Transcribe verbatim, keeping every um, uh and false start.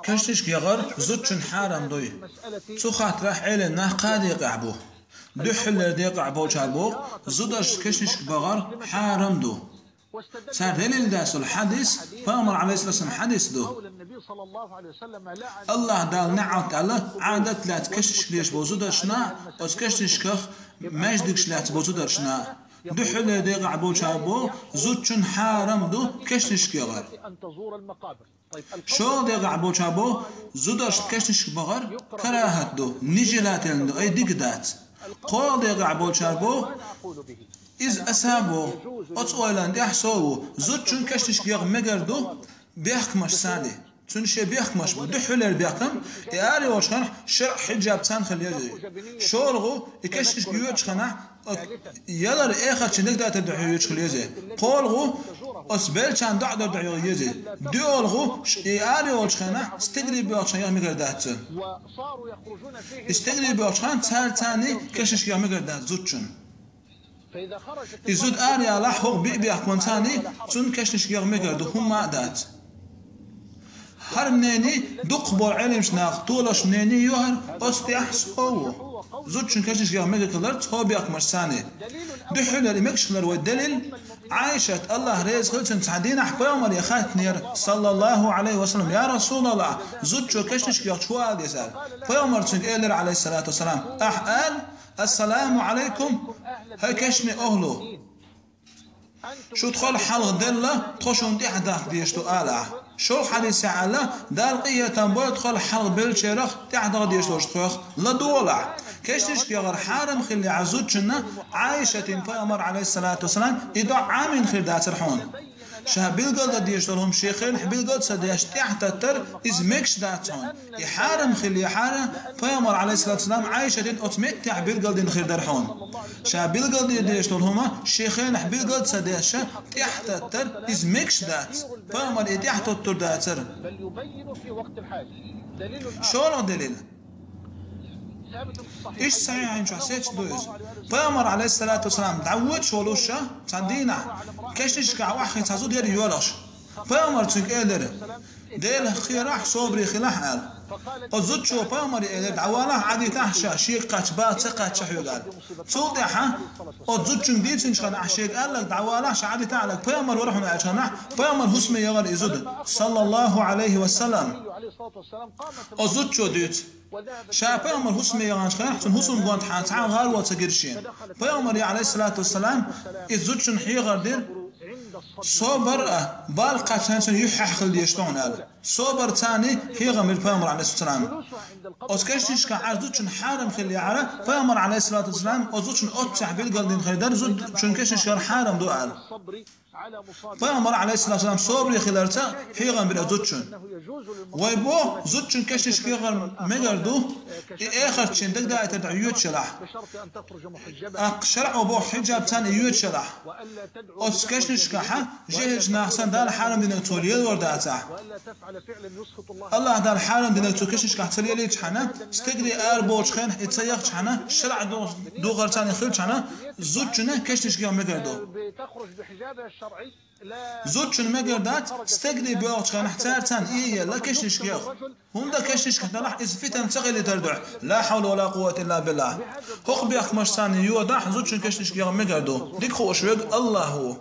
Кешнашка яхар зудчун хьарам дуй? Цу хаттарах Ӏелам нах кхаа декъехь бу. Дуьххьарлера декъехь болчара боху, зударшна кешнашка бахар хьарам ду. Цара делил деш долу хьадис, Пайхамар, алейхиссалам, хьадис ду. Аллаха Дала неӀалт аьлла, Ӏадат лаьцна кешнашка лелаш болу зударшна, оцу кешнашках маьждигаш лаьцна болу зударшна. Дуьххьарлера декъехь болчара боху, зудчун хьарам ду кешнашка яхар. ШолгӀа декъехь болчара боху, зударшна кешнашка бахар карахӀат ду, нежелательно ду, ай дика дац. КхоалгӀа декъехь болчара боху, иза аса а боху, оцу ойланна тӀехь со а ву, зудчун кешнашка яха мегар ду, бехкамаш санна. Цуьнан шен бехкамаш бу, дуьххьарлера бехкам, и ара йолчу хенахь шарӀ хьиджаб царна хила еза. ШолгӀа, и кешнашка йоьдучу хенахь, ялар эхарчийн дагадатар дуьхьа йоьдуш хила еза. КхоалгӀа, оцу беллачарна доӀа дар дуьхьа йоьдуш еза. ДоьалгӀа, и ара йолчу хенахь, стегарий боьлхучу хенахь яха мегар дац цуьнан. И стегарий боьлхучу хенахь цара царний кешнашка яха мегар дац зудчун. И зуда ара ялахь, хӀокху биъ бехкаман царний цунна кешнашка яха мегар ду, хӀумма а дац. ХӀара мнение дукхахболу Ӏеламчу наха толуш мнение ю хӀара, оцу тӀехь со а ву. Зудчун кешнашка яха мегар хилар цхьа бехкамаш санна. Дуьххьарлера и мегаш хилар вай делил, Ӏайшат, Аллах реза хила цунна, цхьана дийнахь Пайхамаре хаьттинера, саллаллаху Ӏалайхи ва саллам: «Я Расулаллах, зудчо кешнашка яхча хӀун ала деза?» Пайхамара цуьнга элира, алейхиссалату вассалам: «Ахьа ала: „Ассаламу Ӏалайкум, хӀай кешнийн охӀла! Шу тхол хьалха делла, тхо шуна тӀаьхьа дахка дезаш ду“, ала ахь. ШолгӀа хьадисехь аьлла: „Дала къинхетам бойла тхол хьалха беллачарах, тӀаьхьа даха дезаш долчу тхох, ладогӀалахь“. Кешнашка яхар хьарам хиллехь зудчунна, Ӏайшатина Пайхамара, алейхиссалату вассалам, и доӀа Ӏамийна хир дацара хьуна. Ша билгал дан дезаш долу хӀума шен хенахь билгал а ца деш тӀаьхьа таттар, иза мегаш дац хьуна. И хьарам хиллехьара, Пайхамара, алейхиссалату вассалам, Ӏайшатина оцу меттехь билгал дина хир дара хьуна. Ша билгал дан дезаш долу хӀума шен хенахь билгал а ца деш тӀаьхьа таттар, иза мегаш дац. Пайхамара и тӀаьхьа тоттур дацара. ШолгӀа делил. Иштта сахьихьин чохь сецна ду иза. Пайхамар, алейхиссалату вассалам, дӀавоьдуш волуш ша, цхьана дийнахь, кешнашкахь охьахиъна цхьа зуда яра йоьлхуш. Пайхамара цуьнга элира: «Делах кхерахь, собаре хилахь», – аьлла. Оцу зудчо Пайхамаре элира: «ДӀавалахь, Ӏадитахь ша, шега кхача, бала ца кхачча хьоьга», – аьлла. Цул тӀаьхьа оцу зудчуьнга дийцинчу хенахь, шега аьлларг: «ДӀавалахь, ша Ӏадитахь», – аьлларг Пайхамар вара хьуна аьллачу хенахь, Пайхамар хӀусаме яхара и зуда, саллаллаху Ӏалайхи ва саллам. Оцу зудчо дуьйцу. Ша Пайхамар хӀусаме яханчу хенахь, цуьнан хӀусамгонаха цхьа а гӀар вон ца гира шена. Пайхамаре, алейхиссалату вассалам, иза зудчунна хьехар дира: «Собар а, бала кхаччалц юьххьехь хила дезаш ду хьуна», – аьлла. Собар царний хьехам бира Пайхамар, алейхиссалам. Оцу кешнашкахь зудчун хьарам хиллехьара, Пайхамар, алейхиссалату вассалам, оцу зудчун оццехь билгал дина хир дара, зудчун кешнашкахь хьарам ду аьлла. Пайхамар, алейхиссалату вассалам, собаре хиларца хьехам бира зудчун. Вай боху, зудчун кешнашка яхар мегар ду, и эхарчийн дагадайтар дуьхьа йоьдуш ялахь. ТӀаккха шарӀо боху хьиджаб царна и йоьдуш ялахь. Оцу кешнашкахь жихӀилчу нах санна Дала хьарам динарг цо лелор дацахь. Аллаха Дала хьарам динарг цу кешнашкахь ца лелийчхьана, стегарий ара болчу хенахь и ца яхчхьана, шарӀ духар царна хилчхьана, зудчунна кешнашка яха мегар ду. Зудчун мегар дац, стегарий боьлхучу хенахь цара царна и елла кешнашка яха. ХӀунда кешнашка далахь иза фитна ца хилийтар дуьхьа. Ла хьавла ва ла къуввата илла биллахь. ХӀокху бехкамаш санна йодахь, зудчун кешнашка яха мегар ду. Дика хууш верг Аллах ву.